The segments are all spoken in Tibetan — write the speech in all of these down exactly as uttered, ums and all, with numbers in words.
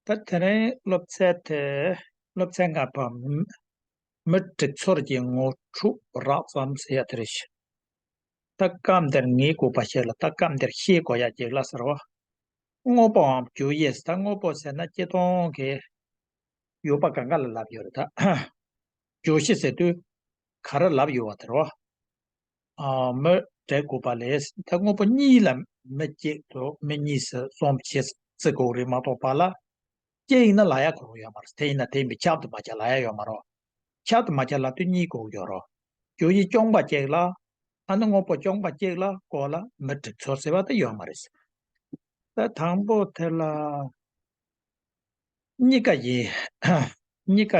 ད་དེ་རིང་སློབ་ཚན་དེ། སློབ་ཚན་ལྔ་པ། མི་དྲུག་ཚོར་གྱི་ངོ་འཕྲོད་རགས་ཙམ་ཟེར་ཡ་དེ་རེད་ཤག་ད་སྐབས་འདིར་ངེས་དགོས་པ་ཞིག་ལ། ད་སྐབས་འདིར་ཤེས་དགོས་ཡ་ཅིག་ལ་ཟེར་བ། དངོས་པོའམ་བརྗོད་གཞི། ད་དངོས་པོ་ཟེར་ན་སྤྱིར་བཏང་གི་ཡོད་པ་གང་ག་ལ་ལབ་ཡོད་རེད། ད་བརྗོད་གཞི་ཟེར་དུས་ག་རེ་ལབ་ཡོད་པ་དེ་རེད་བ། ཨ། མི་དྲུག་དགོས་པ་ལས། ད་དངོས་པོ་གཉིས་ལ་མི་གཅིག་དང་མི་གཉིས་སུ་གསུམ་བྱས་བརྩི་དགོས་རེད་མ་གཏོགས་པ་ལ། གཅིག་ཡིན་ན་ལབ་ཡ་ཁོ་རང་ཡོད་མ་རེད། དེ་ཡིན་ན་དེ་ཡིན་པས་ཁྱབ་ཏུ་མ་ཁྱབ་ལབ་ཡ་ཡོད་མ་རེད། ཁྱབ་ཏུ་མ་ཁྱབ་ལབ་དུས་གཉིས་དགོས་ཀྱི་ཡོད་རེད། བརྗོད་གཞི་རྐྱང་པ་གཅིག་ལ། ཨ་ནི་དངོས་པོ་རྐྱང་པ་གཅིག་ལ་སྐོར་ལ་མི་དྲུག་ཚོར་ཟེར་བ་དེ་ཡོད་མ་རེད། ད་དང་པོ་དེ་ལ། གཉིས་ཀ་ཡིན། གཉིས་ཀ་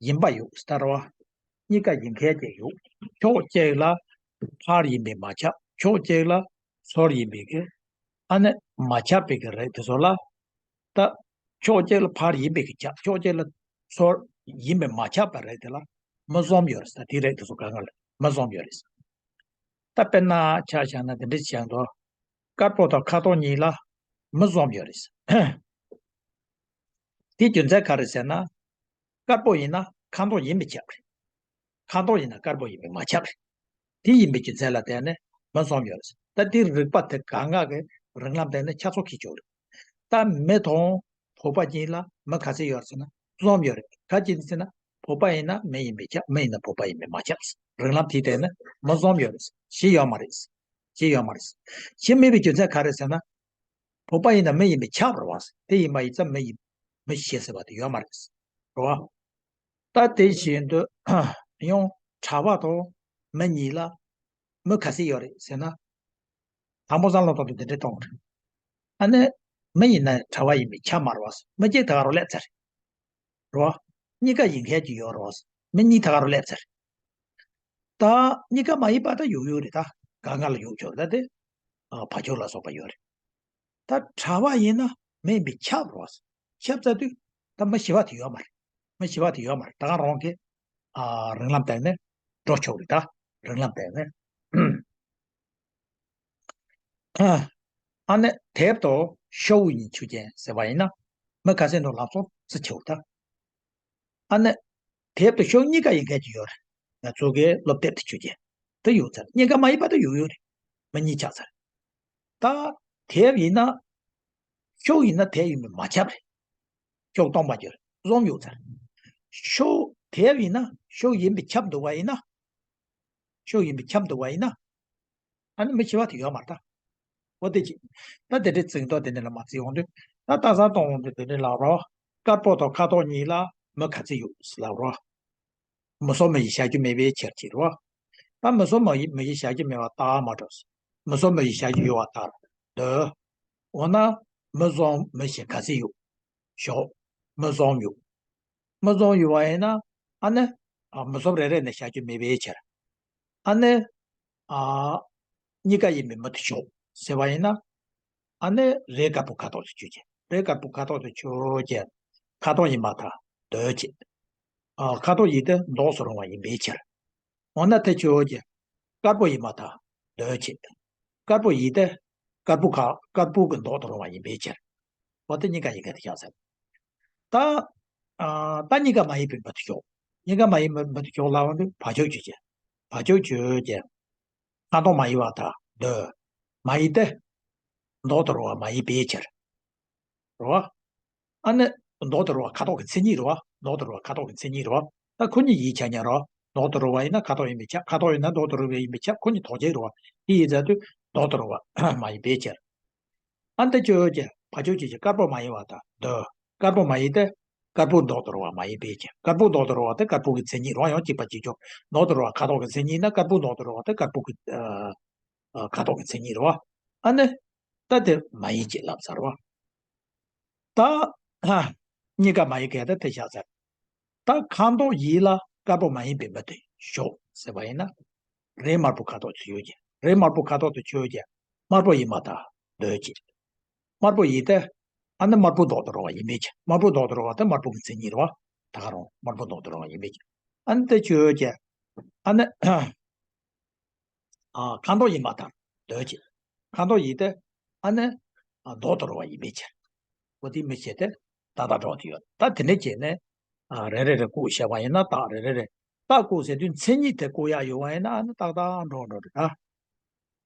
ཡིན་པ་ཡོད་ཟེར་བ། གཉིས་ཀ་ཡིན་མཁན་ཅིག་ཡོད། ཕྱོགས་གཅིག་ལ་ཕར་ཡིན་པས་མ་ཁྱབ། ཕྱོགས་གཅིག་ལ་ཚུར་ཡིན་པས་ཀྱི། ཨ་ནི་མ་ཁྱབ་པའི་གི་རིགས་དེ་ཚོ་ལ། ད་ཕྱོགས་གཅིག་ལ་ཕར་ཡིན་པས་ཀྱི་ཁྱབ། ཕྱོགས་གཅིག་ལ་ཚུར་ཡིན་པས་མ་ཁྱབ་པའི་རིགས་དེ་ལ་མི་གསུམ་ཡོད་རེད་ཟེར། དེའི་རིགས་དེ་ཚོ་གང་ག་ལ་མི་གསུམ་ཡོད་རེད་ཟེར། ད་དཔེར་ན་ཆ་བཞག་ན་དེ་འདྲ་བྱས་འདུག་དཀར་པོ་དང་ཁ་དོག་གཉིས་ལ་མི་གསུམ་ཡོད་རེད། དེའི་རྒྱུ་མཚན་ག་རེ་ཟེར་ན། དཀར་པོ་ཡིན་ན་ཁ་དོག་ཡིན་པས་ཁྱབ་རེད། ཁ་དོག་ཡིན་ན་དཀར་པོ་ཡིན་པས་མ་ཁྱབ་རེད། དེ་ཡིན་པའི་རྒྱུ་མཚན་ལ་བརྟེན་ནས་མི་གསུམ་ཡོད་རེད། ད་དེའི་རིགས་པ་དེ་གང་ག་གི་རིགས་ལམ་བརྟེན་ནས་ཁྱབ་ཚུལ་ཁྱད་ཆོས་རེད། ད་མི་དང་བོད་པ་གཉིས་ལ་མི་ག་ཚད་ཡོད་ཟེར་ན་གསུམ་ཡོད་རེད། ག་ཅི་ཟེར་ན་བོད་པ་ཡིན་ན་མི་ཡིན་པས་ཁྱབ། མི་ཡིན་ན་བོད་པ་ཡིན་པས་མ་ཁྱབ། རིགས་ལམ་དེའི་སྟེང་ནས་མི་གསུམ་ཡོད་རེད། བཞི་ཡོད་མ་རེད། བཞི་ཡོད་མ་རེད། བཞི་མེད་པའི་རྒྱུ་མཚན་ག་རེ་ཟེར་ན། བོད་པ་ཡིན་ན་མི་ཡིན་པས་ཁྱབ་རེད་བ། དེ་ཡིན་པ་ཡིན་ཙང་མི་ཡིན། མི་བཞི་ཟེར་བ་དེ་ཡོད་མ་རེད། རེད་བ། ད་དེ་བཞིན་དུ་ཡང་གྲྭ་པ་དང་མི་གཉིས་ལ་མི་ག་ཚད་ཡོད་རེད་ཟེར་ན། དང་པོ་བསམ་བློ་གཏོང་དུས་དེ་འདྲས་གཏོང་དགོས་རེད། ཨ་ནི་མི་ཡིན་ན་གྲྭ་པ་ཡིན་པས་ཁྱབ་མ་རེད་བ། མི་གཅིག་ད་ག་རང་སླེབས་ཚར་རེད། རེད་བ། གཉིས་ཀ་ཡིན་མཁན་ཅིག་ཡོད་རེད་བ། མི་གཉིས་ད་ག་རང་སླེབས་ཚར་རེད། ད་གཉིས་ཀ་མ་ཡིན་པ་ད་ཡོད་ཡོད་རེད། ད་གང་ག་ལ་ཡོད་ཆོག་རེད། ད་དེ་ཨ་བ་ཕྱུགས་ལ་སོགས་པ་ཡོད་རེད། ད་གྲྭ་པ་ཡིན་ན་མི་ཡིན་པས་ཁྱབ་རེད་བ། ཁྱབ་ཚར་དུས་ད་མི་བཞི་པ་དེ་ཡོད་མ་རེད། མི་བཞི་པ་དེ་ཡོད་མ་རེད། ད་ག་རང་གི་ཨ་རིགས་ལམ་སྟེང་ནས་འགྲོ་ཆོག་རེད། ད་རིགས་ལམ་སྟེང་ནས། ཨ་ནི་དེབ་དང་ཤོག་གུ་གཉིས་ཆོས་ཅན་ཟེར་བ་ཡིན་ན། མི་ག་ཚད་འདུག་ལབ་སོང་ཙི་ཆེའུ་ད། ཨ་ནི་དེབ་དང་ཤོག་གཉིས་ཀ་ཡིན་མཁན་ཅིག་ཡོད་རེད། ང་ཚོ་གི་སློབ་དེབ་དེ་ཆོས་ཅན་དེ་ཡོད་ཚར། གཉིས་ཀ་མ་ཡིན་པ་དེ་ཡོད་ཡོད་རེད། མི་གཉིས་ཆགས་ཚར། ད་དེབ་ཡིན་ན། ཤོག་ཡིན་ན་དེབ་ཡིན་པས་མ་ཁྱབ་རེད། ཤོག་སྟོང་པ་ཅིག་རེད། གསུམ་ཡོད་ཚར། ཤོག་དེབ་ཡིན་ན་ཤོག་ཡིན་པས་ཁྱབ་འདུག་པ་ཡིན་ན། ཤོག་ཡིན་པས་ཁྱབ་འདུག་པ་ཡིན་ན། ཨ་ནི་མི་བཞི་པ་དེ་ཡོད་མ་རེད་ད། འོ་དེ་ཅིག་ད་དེ་འདྲའི་ཚིག་མདོ་དེ་འདྲ་ལ་མ་བརྩི་ཡོང་དུས། ད་ལྟ་གསར་གཏོང་ཡོང་དུས་དེ་འདྲའི་ལབ་རོགས། དཀར་པོ་དང་ཁ་དོག་གཉིས་ལ་མི་ག་ཚད་ཡོད་ལབ་རོགས། མི་གསུམ་མི་བཞི་བཞག་རྒྱུ་མེད་པའི་ཕྱིར་གྱིས་རོ། ད་མི་གསུམ་མི་བཞི་མི་བཞི་བཞག་རྒྱུ་མེད་པ་ལྟ་མ་འགྲོ། མི་གསུམ་མི་བཞི་བཞག་རྒྱུ་ཡོད་པ་ལྟར་འདོད། འོ་ན་མི་གསུམ་མི་བཞི་ག་ཚད་ཡོད། ཞོག་མི་གསུམ་ཡོད། མི་གསུམ་ཡོད་པ་ཡིན་ན། ཨ་ནི་ཨ་མི་གསུམ་རེ་རེ་ནས་བཞག་རྒྱུ་མེད་པའི་ཕྱིར། ཨ་ནི་ཨ་གཉིས་ཀ་ཡིན་པའི་མི་དེ་ཞོག་ཟེར་བ་ཡིན་ན། ཨ་ནི་རེད་དཀར་པོ་ཁ་དོག་དེ་ཆོས་ཅན། རེད་དཀར་པོ་ཁ་དོག་དེ་ཆོས་ཅན། ཁ་དོག་ཡིན་པར་ཐལ། འདོད་ཅེས། ཨ་ཁ་དོག་ཡིན་ཏེ་འདོགས་སུ་རུང་བ་ཡིན་པའི་ཕྱིར། འོ་ན་དེ་ཆོས་ཅན། དཀར་པོ་ཡིན་པར་ཐལ། འདོད་ཅེས། དཀར་པོ་ཡིན་ཏེ། དཀར་པོ་ཁ་དཀར་པོ་གི་འདོགས་སུ་རུང་བ་ཡིན་པའི་ཕྱིར། འོ་དེ་གཉིས་ཀ་ཡིན་མཁན་དེ་ཆགས་ཚར། ད་ཨ་ད་གཉིས་ཀ་མ་ཡིན་པའི་མི་དེ་ཞོག་གཉིས་ཀ་མ་ཡིན་པའི་མི་དེ་ཞོག་ལབ་ཡོང་དུས་བ་ཕྱུགས་ཆོས་ཅན། བ་ཕྱུགས་ཆོས་ཅན། ཁ་དོག་མ་ཡིན་པར་ཐལ། འདོད། མ་ཡིན་ཏེ། འདོགས་སུ་རུང་བ་མ་ཡིན་པའི་ཕྱིར། རེད་བ། ཨ་ནི་འདོགས་སུ་རུང་བ་ཁ་དོག་གི་མཚན་ཉིད་རེད་བ། འདོགས་སུ་རུང་བ་ཁ་དོག་གི་མཚན་ཉིད་རེད་བ། ད་ཁོ་གཉིས་ཡིན་ཆ་ཉན་རོ། འདོགས་སུ་རུང་བ་ཡིན་ན་ཁ་དོག་ཡིན་པས་ཁྱབ། ཁ་དོག་ཡིན་ན་འདོགས་སུ་རུང་བ་ཡིན་པས་ཁྱབ། ཁོ་གཉིས་དོགས་གཅིག་རེད་བ། དེ་ཡིན་ཚར་དུས་འདོགས་སུ་རུང་བ་མ་ཡིན་པའི་ཕྱིར། ཨ་འདི་ཆོས་ཅན། བ་ཕྱུགས་ཆོས་ཅན། དཀར་པོ་མ་ཡིན་པར་ཐལ། འདོད། དཀར་པོ་མ་ཡིན་ཏེ། དཀར་པོ་འདོགས་སུ་རུང་བ་མ་ཡིན་པའི་ཕྱིར། དཀར་པོ་འདོགས་སུ་རུང་བ་དེ་དཀར་པོ་གི་མཚན་ཉིད་རེད་བ། ཡང་གཅིག་པ་གཅིག་རྐྱང་། འདོགས་སུ་རུང་བ་ཁ་དོག་གི་མཚན་ཉིད་ན་དཀར་པོ་འདོགས་སུ་རུང་བ་དེ་དཀར་པོ་གི་ཨ་ཨ་ཁ་དོག་གི་མཚན་ཉིད་རེད་བ། ཨ་ནི་ད་དེ་མ་ཡིན་ཅེས་ལབ་ཚར་བ། ད་ཨ་གཉིས་ཀ་མ་ཡིན་མཁན་ད་དེ་བཞག་ཚར། ད་ཁ་དོག་ཡིན་ལ་དཀར་པོ་མ་ཡིན་པའི་མི་དེ་ཞོག་ཟེར་བ་ཡིན་ན། རེད་དམར་པོ་ཁ་དོག་དེ་ཆོས་ཅན། རེད་དམར་པོ་ཁ་དོག་དེ་ཆོས་ཅན། དམར་པོ་ཡིན་པར་ཐལ། འདོད་ཅེས། དམར་པོ་ཡིན་ཏེ། ཨ་ནི་དམར་པོ་འདོགས་སུ་རུང་བ་ཡིན་པའི་ཕྱིར། དམར་པོ་འདོགས་སུ་རུང་བ་དེ་དམར་པོ་གི་མཚན་ཉིད་རེད་བ། ད་ག་རང་དམར་པོ་འདོགས་སུ་རུང་བ་ཡིན་པའི་ཕྱིར། ཨ་ནི་དེ་ཆོས་ཅན། ཨ་ནི་ཨ་ཁ་དོག་ཡིན་པར་ཐལ། འདོད་ཅེས། ཁ་དོག་ཡིན་ཏེ། ཨ་ནི་ཨ་འདོགས་སུ་རུང་བ་ཡིན་པའི་ཕྱིར། འོ་དེ་མི་བྱེད་དེ། ཏག་ཏག་འགྲོ་དེ་ཡོད། ད་དེ་འདྲ་བྱས་ནས་ཨ་རེ་རེ་རེ་བཀོད་བྱས་པ་ཡིན་ན། རྟགས་རེ་རེ་རེ་རྟགས་བཀོད་ཟེར་དུས་མཚན་ཉིད་དེ་བཀོད་ཡག་ཡོད་པ་ཡིན་ན་ཨ་ནི་ཏག་ཏག་འགྲོ་འགྲོ་རེད་ད།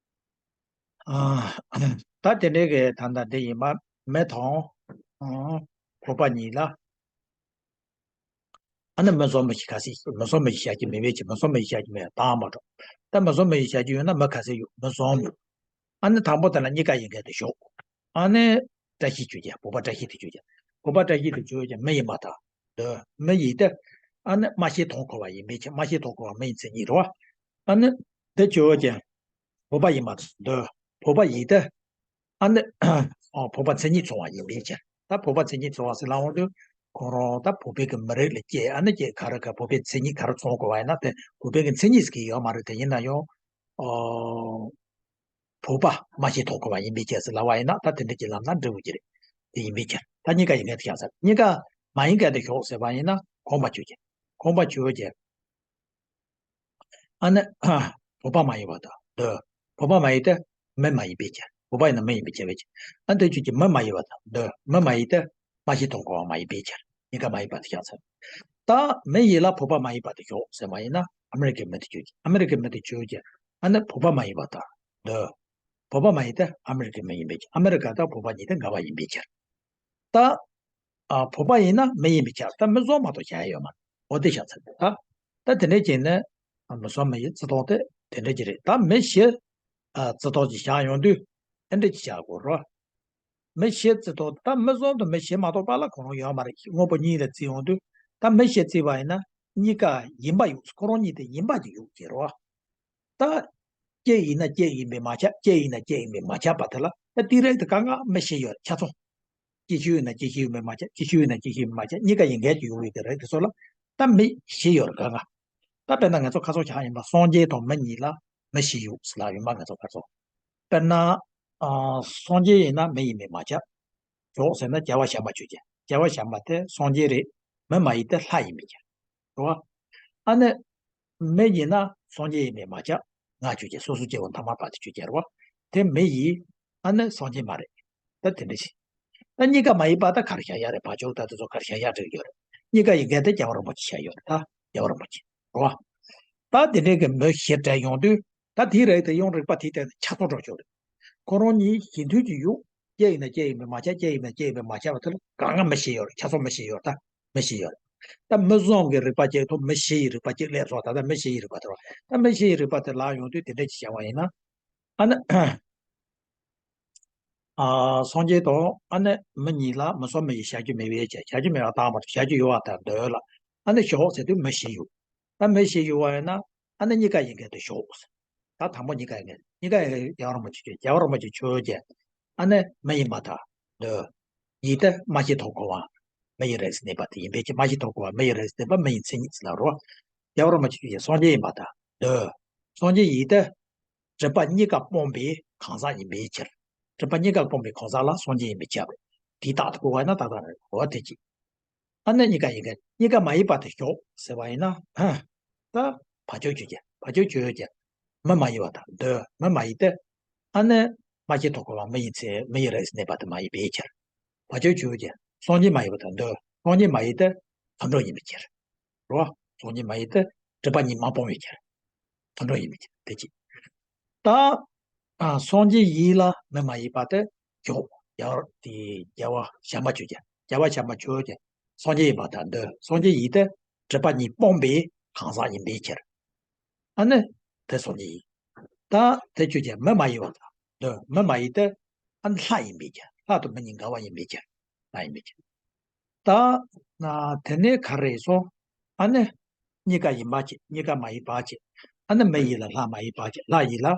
ཨ་ད་དེ་འདྲའི་གི་ད་ལྟ་འདི་ཡིན་པ། མི་དང་ཨ་བོད་པ་གཉིས་ལ། ཨ་ནི་མི་བཟོ་མི་ཤེས་ཁ་ཤས། མི་བཟོ་མི་ཤེས་བྱ་རྒྱུ་མེད་པའི་ཕྱིར། མི་བཟོ་མི་ཤེས་བྱ་རྒྱུ་མེད་པ་བཏང་མ་འགྲོ། ད་མི་བཟོ་མི་ཤེས་བྱ་རྒྱུ་ཡོད་ན་མི་ཁ་ཤས་ཡོད། མི་བཟོ་མི། ཨ་ནི་དང་པོ་དེ་ལ་གཉིས་ཀ་ཡིན་མཁན་དེ་ཞོག་ཨ་ནི་བཀྲ་ཤིས་བཅོས་རྒྱུ། བོད་པ་བཀྲ་ཤིས་དེ་བཅོས་རྒྱུ། བོད་པ་བཀྲ་ཤིས་དེ་བཅོས་རྒྱུ། མི་ཡིན་པ་དང་འདོད། མི་ཡིན་ཏེ། ཨ་ནི་སྨྲ་ཤེས་དང་གོ་བ་ཡིན་པའི་ཕྱིར། སྨྲ་ཤེས་དང་གོ་བ་མི་ཡི་མཚན་ཉིད་རེད་བ། ཨ་ནི་དེ་བཅོས་རྒྱུ། བོད་པ་ཡིན་པ་དང་འདོད། བོད་པ་ཡིན་ཏེ། ཨ་ནི་ཨོ་བོད་པ་མཚན་ཉིད་ཚང་བ་ཡིན་པའི་ཕྱིར། ད་བོད་པ་མཚན་ཉིད་ཚང་བ་ཟེར་ལབ་འོང་དུས་ཁོ་རང་ད་བོད་པའི་གི་མི་རིགས་ལ་སྐྱེས། ཨ་ནི་སྐྱེས་ག་རེ་ག་བོད་པའི་མཚན་ཉིད་ག་རེ་ཚང་དགོས་པ་ཡིན་ན། དེ་བོད་པའི་གི་མཚན་ཉིད་ཟེར་གི་ཡོད་མ་རེད། དེ་ཡིན་ན་ཡང་ཨོ་བོད་པ་སྨྲ་ཤེས་དང་གོ་བ་ཡིན་པའི་ཕྱིར་ཟེར་ལབ་པ་ཡིན་ན། ད་དེ་འདྲ་ཅིག་ལབ་ན་འགྲིག་གི་རེད། དེ་ཡིན་པའི་ཕྱིར། ད་གཉིས་ཀ་ཡིན་མཁན་དེ་བཞག་ཚར། གཉིས་ཀ་མ་ཡིན་མཁན་དེ་ཞོག་ཟེར་བ་ཡིན་ན་གོམས་པ་བཅོས་རྒྱུ། གོམས་པ་བཅོས་རྒྱུ། ཨ་ནི་བོད་པ་མ་ཡིན་པ་དང་འདོད། བོད་པ་མ་ཡིན་ཏེ་མི་མ་ཡིན་པའི་ཕྱིར། བོད་པ་ཡིན་ན་མི་ཡིན་པའི་ཕྱིར་བའི་ཕྱིར། ཨ་ནི་དེ་བཅོས་རྒྱུ། མི་མ་ཡིན་པ་དང་འདོད། མི་མ་ཡིན་ཏེ་སྨྲ་ཤེས་དང་གོ་བ་མ་ཡིན་པའི་ཕྱིར། གཉིས་ཀ་མ་ཡིན་པ་དེ་བཞག་ཚར། ད་མི་ཡིན་ལ་བོད་པ་མ་ཡིན་པ་དེ་ཞོག་ཟེར་བ་ཡིན་ན་ཨ་མི་རི་ཀའི་མི་དེ་བཅོས་རྒྱུ། ཨ་མི་རི་ཀའི་མི་དེ་བཅོས་རྒྱུ། ཨ་ནི་བོད་པ་མ་ཡིན་པ་དང་འདོད། བོད་པ་མ་ཡིན་ཏེ་ཨ་མི་རི་ཀའི་མི་ཡིན་པའི་ཕྱིར། ཨ་མི་རི་ཀ་དང་བོད་པ་གཉིས་དེ་འགལ་བ་ཡིན་པའི་ཕྱིར། ད་ཨ་བོད་པ་ཡིན་ན་མི་ཡིན་པའི་ཕྱིར། ད་མི་བཟོ་མ་གཏོགས་བྱ་ཡ་ཡོད་མ་རེད། འོ་དེ་བཞག་ཚར་འདུག་ད་ད་དེ་འདྲ་བྱས་ནས་ཨ་མི་བཟོ་མི་ཡི་རྩི་སྟངས་དེ་དེ་འདྲ་ཅིག་རེད། ད་མི་བཞི་ཨ་རྩི་སྟངས་ཅིག་བཞག་ཡོང་དུས་དེ་འདྲ་ཅིག་བཞག་དགོས་རེད། མི་བཞི་རྩི་སྟངས། ད་མི་གསུམ་དང་མི་བཞི་མ་གཏོགས་པ་ལ་ཁོ་རང་ཡོད་མ་རེད། དངོས་པོ་གཉིས་ལ་བརྩི་ཡོང་དུས། ད་མི་བཞི་བརྩིས་པ་ཡིན་ན་གཉིས་ཀ་ཡིན་པ་ཡོད། ཁོ་རང་གཉིས་དེ་ཡིན་པ་ཅིག་ཡོད་ཀྱི་རེད་བ། ད་སྐྱེས་ཡིན་ན་སྐྱེས་ཡིན་པས་མ་ཁྱབ། སྐྱེས་ཡིན་ན་སྐྱེས་ཡིན་པས་མ་ཁྱབ་པ་དེ་ལ་ད་དེའི་རིགས་དེ་གང་ག་མི་བཞི་ཡོད་རེད། ཆ་ཚང་། སྐྱེས་ཤོས་ཡིན་ན་སྐྱེས་ཤོས་ཡིན་པས་མ་ཁྱབ། སྐྱེས་ཤོས་ཡིན་ན་སྐྱེས་ཤོས་ཡིན་པས་མ་ཁྱབ། གཉིས་ཀ་ཡིན་མཁན་ཅིག་ཡོད་རེད། དེ་རིགས་དེ་ཚོ་ལ་ད་མི་བཞི་ཡོད་རེད། གང་ག་ད་དཔེར་ན་ང་ཚོ་ཁ་སང་ཆགས་ཡིན་པ་སངས་རྒྱས་དང་མི་གཉིས་ལ་མི་བཞི་ཡོད་ཟེར་ལབ་ཡོད་མ། ང་ཚོ་ཁ་སང་དཔེར་ན་ཨ་སངས་རྒྱས་ཡིན་ན་མི་ཡིན་པས་མ་ཁྱབ། ཞོག་ཟེར་ན་རྒྱལ་བ་བྱམས་པ་བཅོས་རྒྱུ། རྒྱལ་བ་བྱམས་པ་དེ་སངས་རྒྱས་རེད། མི་མ་ཡིན་ཏེ་ལྷ་ཡིན་པའི་ཕྱིར། རེད་བ། ཨ་ནི་མི་ཡིན་ན་སངས་རྒྱས་ཡིན་པས་མ་ཁྱབ། ང་བཅོས་རྒྱུ། སོ་སོ་སྐྱེ་བོ་ཐ་མལ་པ་དེ་བཅོས་རྒྱུ་རེད་བ། དེ་མི་ཡིན། ཨ་ནི་སངས་རྒྱས་མ་རེད། ད་དེ་འདྲ་ཞིག་ད་གཉིས་ཀ་མ་ཡིན་པ་ད་ག་རེ་བཞག་ཡ་རེད། བ་ཅོག་ད་དེ་ཚོ་ག་རེ་བཞག་ཡ་འགྲིག་ཡོད་རེད། གཉིས་ཀ་ཡིན་མཁན་དེ་རྒྱལ་བ་རིན་པོ་ཆེ་བཞག་ཡོད་རེད། ད་རྒྱལ་བ་རིན་པོ་ཆེ་རེད་བ། ད་དེ་འདྲའི་གི་མི་བཞི་བྲལ་ཡོང་དུས་ད་དེའི་རིགས་དེ་ཡང་རིགས་པ་དེའི་སྟེང་དུ་ཆ་ཚང་འགྲོ་ཆོག་རེད། ཁོ་རང་གཉིས་གཞི་མཐུན་གྱི་ཡོད། སྐྱེས་ཡིན་ན་སྐྱེས་ཡིན་པས་མ་ཁྱབ། སྐྱེས་ཡིན་ན་སྐྱེས་ཡིན་པས་མ་ཁྱབ་པ་དེ་ལ་གང་ག་མི་བཞི་ཡོད་རེད། ཆ་ཚང་མི་བཞི་ཡོད་རེད། ད་མི་བཞི་ཡོད་རེད། ད་མི་གསུམ་གྱི་རིགས་པ་གཅིག་དང་མི་བཞི་ཡི་རིགས་པ་གཅིག་སླེབས་སོང་། ད་ལྟ་མི་བཞི་ཡི་རིགས་པ་དེ་རེད། ད་མི་བཞི་ཡི་རིགས་པ་དེ་ལབ་ཡོང་དུས་དེ་འདྲ་ཅིག་བྱས་པ་ཡིན་ན། ཨ་ནི། ཨ་སངས་རྒྱས་དང་ཨ་ནི་མི་གཉིས་ལ་མི་གསུམ་མི་བཞི་བཞག་རྒྱུ་མེད་པའི་ཕྱིར། བཞག་རྒྱུ་མེད་པ་བཏང་མ་ཐུབ། བཞག་རྒྱུ་ཡོད་པ་དང་འདོད་ལ། ཨ་ནི་ཞོག་ཟེར་དུས་མི་བཞི་ཡོད། ད་མི་བཞི་ཡོད་པ་ཡིན་ན་ཨ་ནི་གཉིས་ཀ་ཡིན་མཁན་དེ་ཞོག་ད་དང་པོ་གཉིས་ཀ་ཡིན་མཁན། གཉིས་ཀ་ཡིན་མཁན་རྒྱལ་བ་རིན་པོ་ཆེ་བཅོས། རྒྱལ་བ་རིན་པོ་ཆེ་བཅོས་རྒྱུ། ཨ་ནི་མི་ཡིན་པ་དང་འདོད། ཡིན་ཏེ་སྨྲ་ཤེས་དང་གོ་བ་མི་ཡི་རིགས་སུ་གནས་པ་དེ་ཡིན་པའི་ཕྱིར། སྨྲ་ཤེས་དང་གོ་བ་མི་ཡི་རིགས་སུ་གནས་པ་མི་ཡི་མཚན་ཉིད་ཟེར་ལབ་རེད་བ། རྒྱལ་བ་རིན་པོ་ཆེ་བཅོས་རྒྱུ། སངས་རྒྱས་ཡིན་པ་དང་འདོད། སངས་རྒྱས་ཡིན་ཏེ། སྒྲིབ་པ་གཉིས་ཀ་སྤངས་པའི་གང་ཟག་ཡིན་པའི་ཕྱིར། སྒྲིབ་པ་གཉིས་ཀ་སྤངས་པའི་གང་ཟག་ལ་སངས་རྒྱས་ཡིན་པའི་ཕྱིར་རེད། དེའི་རྟགས་དེ་བཀོད་པ་ཡིན་ན་ཏག་ཏག་རེད། འོ་དེ་གཅིག་ཨ་ནི་གཉིས་ཀ་ཡིན་མཁན། གཉིས་ཀ་མ་ཡིན་པ་དེ་ཞོག་ཟེར་བ་ཡིན་ན། ཧ། ད་བ་ཅོག་བཅོས་རྒྱུ། བ་ཅོག་བཅོས་རྒྱུ། མི་མ་ཡིན་པ་དང་འདོད། མི་མ་ཡིན་ཏེ། ཨ་ནི་སྨྲ་ཤེས་དང་གོ་བ་མི་ཡི་མཚན། མི་ཡི་རིགས་སུ་གནས་པ་དེ་མ་ཡིན་པའི་ཕྱིར། བ་ཅོག་བཅོས་རྒྱུ། སངས་རྒྱས་མ་ཡིན་པ་དང་འདོད། སངས་རྒྱས་མ་ཡིན་ཏེ། དུད་འགྲོ་ཡིན་པའི་ཕྱིར། རོ། སངས་རྒྱས་མ་ཡིན་ཏེ། སྒྲིབ་པ་གཉིས་མ་སྤངས་པའི་ཕྱིར། དུད་འགྲོ་ཡིན་པའི་ཕྱིར། དེ་གཅིག་ད་ཨ་སངས་རྒྱས་ཡིན་ལ་མི་མ་ཡིན་པ་དེ་ཞོག་རྒྱལ་བ་དེ་རྒྱལ་བ་བྱམས་པ་བཅོས་རྒྱུ། རྒྱལ་བ་བྱམས་པ་བཅོས་རྒྱུ། སངས་རྒྱས་ཡིན་པ་དང་འདོད། སངས་རྒྱས་ཡིན་ཏེ། སྒྲིབ་པ་གཉིས་སྤངས་པའི་གང་ཟག་ཡིན་པའི་ཕྱིར། ཨ་ནི་དེ་སངས་རྒྱས་ཡིན། ད་དེ་བཅོས་རྒྱུ། མི་མ་ཡིན་པ་དང་འདོད། མི་མ་ཡིན་ཏེ། ཨ་ནི་ལྷ་ཡིན་པའི་ཕྱིར། ལྷ་དང་མི་གཉིས་འགལ་བ་ཡིན་པའི་ཕྱིར། ལྷ་ཡིན་པའི་ཕྱིར། ད་ན་དེ་ནས་ག་རེ་སོང་། ཨ་ནི་གཉིས་ཀ་ཡིན་པ་བྱེད། གཉིས་ཀ་མ་ཡིན་པ་བྱེད། ཨ་ནི་མི་ཡིན་ལ་ལྷ་མ་ཡིན་པ་བྱེད། ལྷ་ཡིན་ལ་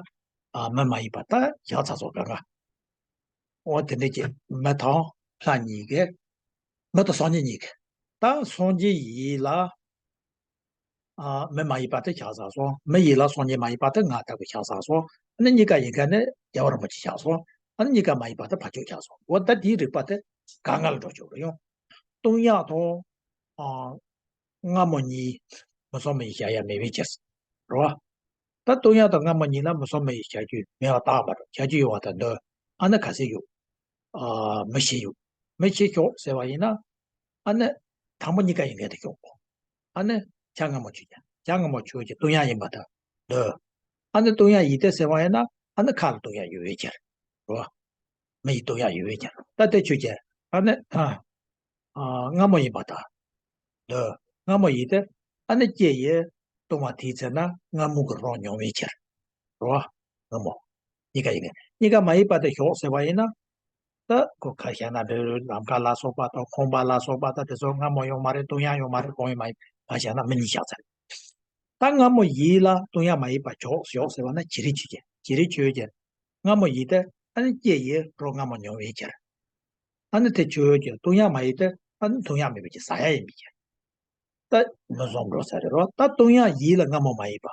ཨ་མི་མ་ཡིན་པ། ད་བཞག་ཚར་སོང་གང་ག་འོ་དེ་འདྲ་བྱེད། མི་དང་ལྷ་གཉིས་ཀས། མི་དང་སངས་རྒྱས་གཉིས་ཀས། ད་སངས་རྒྱས་ཡིན་ལ་ཨ་མི་མ་ཡིན་པ་དེ་བཞག་ཚར་སོང་། མི་ཡིན་ལ་སངས་རྒྱས་མ་ཡིན་པ་དེ་ང་ལྟ་བུ་བཞག་ཚར་སོང་། ཨ་ནི་གཉིས་ཀ་ཡིན་མཁན་ནི་རྒྱལ་བ་རིན་པོ་ཆེ་བཞག་སོང་། ཨ་ནི་གཉིས་ཀ་མ་ཡིན་པ་དེ་བ་ཅོག་བཞག་སོང་། འོ་ད་དེའི་རིགས་པ་དེ་གང་ག་ལ་འགྲོ་ཆོག་རེད་ཡོང་། སྟོང་ཉིད་དང་ཨ་སྔ་མ་གཉིས་མི་གསུམ་མི་བཞི་བཞག་ཡ་མེད་པའི་ཕྱིར། རེད་བ། ད་སྟོང་ཉིད་དང་སྔ་མ་གཉིས་ལ་མི་གསུམ་མི་བཞི་བཞག་རྒྱུ་མེད་པ་རྟགས་མ་གྲུབ། བཞག་རྒྱུ་ཡོད་པ་དང་འདོད། ཨ་ནི་ག་ཚད་ཡོད། ཨ་མི་བཞི་ཡོད། མི་བཞི་ཞོག་ཟེར་བ་ཡིན་ན། ཨ་ནི་དང་པོ་གཉིས་ཀ་ཡི་གེ་དེ་ཞོག་གོ། ཨ་ནི་ཆ་སྔ་མོ་ཆོས་ཅན། ཆ་སྔ་མོ་ཆོས་ཅན་སྟོང་ཡང་ཡིན་པ་དང་འདོད། ཨ་ནི་སྟོང་ཡང་ཡིན་ཏེ་ཟེར་བ་ཡིན་ན་ཨ་ནི་ཁ་ལ་སྟོང་ཡང་ཡོད་པའི་ཕྱིར། རོ། མི་ཡི་སྟོང་ཡང་ཡོད་པའི་ཕྱིར། ད་དེ་ཆོས་ཅན། ཨ་ནི་ཨ་སྔ་མོ་ཡིན་པ་དང་འདོད། སྔ་མོ་ཡིན་ཏེ་ཨ་ནི་སྐྱེ་ཡི་སྟོང་པ་དེའི་ཚེ་ན་སྔ་མོ་གི་རང་མྱོང་བའི་ཕྱིར། རོ། སྔ་མོ། གཉིས་ཀ་ཡིན་གཉིས་ཀ་མ་ཡིན་པ་དེ་ཞོག་ཟེར་བ་ཡིན་ན། ད་ཁོ་ག་རེ་བྱས་ན་འདྲ། ནམ་མཁའ་ལ་སོགས་པ་དང་ཁང་པ་ལ་སོགས་པ་དང་དེ་ཚོ་སྔ་མོ་ཡང་མ་རེད། སྟོང་ཡང་ཡང་མ་རེད། གང་ཡང་མ་ཡིན། ག་རེ་བྱས་ན་མི་གཉིས་བཞག་ཚར། ད་སྔ་མོ་ཡིན་ལ་སྟོང་ཡང་མ་ཡིན་པ་ཞོག་ཞོག་ཟེར་བ་ན་བྱེད་རིགས་ཆོས་ཅན། བྱེད་རིགས་ཆོས་ཅན། སྔ་མོ་ཡིན་ཏེ་ཨ་ནི་སྐྱེ་ཡི་རང་སྔ་མོ་མྱོང་བའི་ཕྱིར། ཨ་ནི་དེ་ཆོས་ཅན། སྟོང་ཡང་མ་ཡིན་ཏེ་ཨ་ནི་སྟོང་ཡང་མེད་པའི་ཕྱིར། ཟ་ཡ་ཡིན་པའི་ཕྱིར། ད་མི་བཟོ་འགྲོ་ས་རེད་རོ། ད་སྟོང་ཡང་ཡིན་ལ་སྔ་མོ་མ་ཡིན་པ།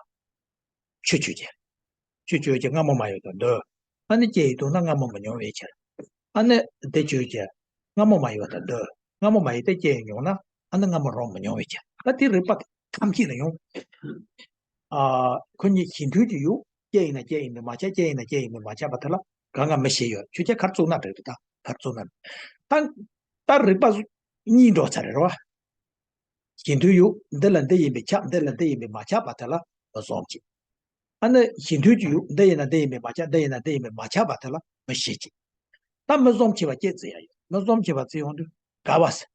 ཆོས་ཆོས་ཅན། ཆོས་ཆོས་ཅན། སྔ་མོ་མ་ཡིན་པ་དང་འདོད། ཨ་ནི་སྐྱེ་ཡི་སྟོང་ན་སྔ་མོ་མི་མྱོང་བའི་ཕྱིར། ཨ་ནི་དེ་ཆོས་ཅན། སྔ་མོ་མ་ཡིན་པ་དང་འདོད། སྔ་མོ་མ་ཡིན་ཏེ་སྐྱེ་ཡི་མྱོང་ན་ཨ་ནི་སྔ་མོ་རང་མི་མྱོང་བའི་ཕྱིར། ད་དེ་རིགས་པ་ཐམས་ཅད་ལ་ཡང་། ཨ། ཁོ་གཉིས་གཞི་མཐུན་གྱི་ཡུལ། སྐྱེ་ཡིན་ན་སྐྱེ་ཡིན་མིན་མ་ཆགས། སྐྱེ་ཡིན་ན་སྐྱེ་ཡིན་མིན་མ་ཆགས་པ་དེ་ལ་གང་ག་མི་ཤེས་ཡོད། ཆོས་ཅན། ག་རེ་བཙུགས་ན་འགྲིག་རེད། ད་ག་རེ་བཙུགས་ན། ད་ད་རིགས་པ་གཉིས་འགྲོ་ཚར་རེད་རོ། གཞི་མཐུན་ཡུལ། འདི་ལ་འདི་ཡིན་པས་ཁྱབ། འདི་ལ་འདི་ཡིན་པས་མ་ཁྱབ་པ་དེ་ལ་མི་བཟོ་བྱེད། ཨ་ནི་གཞི་མཐུན་གྱི་ཡུལ། འདི་ཡིན་ན་འདི་ཡིན་པས་མ་ཁྱབ། འདི་ཡིན་ན་འདི་ཡིན་པས་མ་ཁྱབ་པ་དེ་ལ་མི་ཤེས་བྱེད། ད་མི་བཟོ་བྱེད་པ་སྐད་བརྩི་ཡ་ཡོད། མི་བཟོ་བྱེད་པ་བརྩི་ཡོང་དུས་དགག་པ་ཟེར།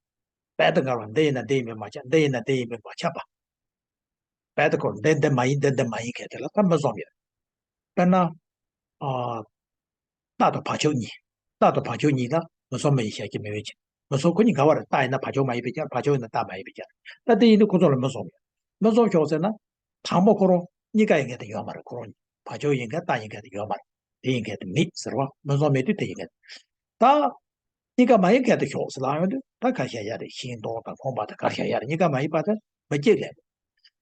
དཔལ་དུ་དགར་བ། འདི་ཡིན་ན་འདི་ཡིན་པས་མ་ཁྱབ། འདི་ཡིན་ན་འདི་ཡིན་པས་མ་ཁྱབ་པ། དཔལ་དུ་དགར། འདི་འདི་མ་ཡིན། འདི་འདི་མ་ཡིན་མཁན་དེ་ལ་ད་མི་བཟོ་ཡོད། དཔེར་ན། ཨ། རྟག་ཏུ་བག་ཆགས་གཉིས། རྟག་ཏུ་བག་ཆགས་གཉིས་ལ་མི་བཟོ་མི་ཡིན་བཤད་ཀྱི་མེད་པའི་ཕྱིར། མི་བཟོ་ཁོ་གཉིས་འགལ་བ་རེད། རྟག་ཡིན་ན་བག་ཆགས་མ་ཡིན་པའི་ཕྱིར། བག་ཆགས་ཡིན་ན་རྟག་མ་ཡིན་པའི་ཕྱིར། ད་དེ་ཡིན་དུས་ཁོ་ཚོ་ལ་མི་བཟོ་ཡོད། མི་བཟོ་ཞོག་ཟེར་ན། དང་པོ་ཁོ་རང་གཉིས་ཀ་ཡིན་མཁན་དེ་ཡོད་མ་རེད། ཁོ་རང་གཉིས་བག་ཆགས་ཡིན་མཁན་རྟག་ཡིན་མཁན་དེ་ཡོད་མ་རེད། དེ་ཡིན་མཁན་དེ་མེད་ཟེར་བ། མི་བཟོ་མེད་དུས་དེ་ཡིན་མཁན་དེ། ད་གཉིས་ཀ་མ་ཡིན་མཁན་དེ་ཞོག་ཟེར་ལབ་ཡོང་དུས་ད་ག་རེ་བཤད་ཡ་རེད། ཤིང་སྡོང་དང་ཁང་པ་དེ་ག་རེ་བཤད་ཡ་རེད། གཉིས་ཀ་མ་ཡིན་པ་དེ་མི་སྐྱེ་ལེ།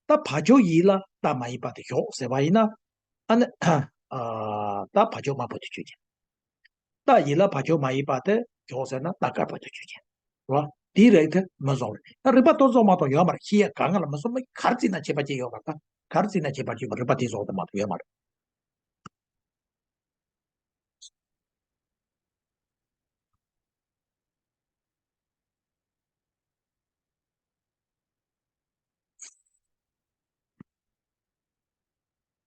ད་བག་ཆགས་ཡིན་ལ་རྟག་མ་ཡིན་པ་དེ་ཞོག་ཟེར་བ་ཡིན་ན། ཨ་ནི། ཨ། ད་བག་ཆགས་དམར་པོ་དེ་ཆོས་ཅན། རྟག་ཡིན་ལ་བག་ཆགས་མ་ཡིན་པ་དེ་ཞོག་ཟེར་ན་རྟག་དཀར་པོ་དེ་ཆོས་ཅན། རོ། དེའི་རིགས་དེ་མི་བཟོ་རེད། ད་རིགས་པ་དེ་བཟོ་མ་གཏོགས་ཡོད་མ་རེད། ཤེས་ཡ་གང་ལ་མི་བཟོ་མི་ག་རེ་བརྩིས་ན་ཁྱད་པར་ཅན་ཡོད་མ་རེད། ད་ག་རེ་བརྩིས་ན་ཁྱད་པར་ཅན་ཡོད་མ་རེད། རིགས་པ་དེ་བཟོ་དེ་མ་གཏོགས་ཡོད་མ་རེད།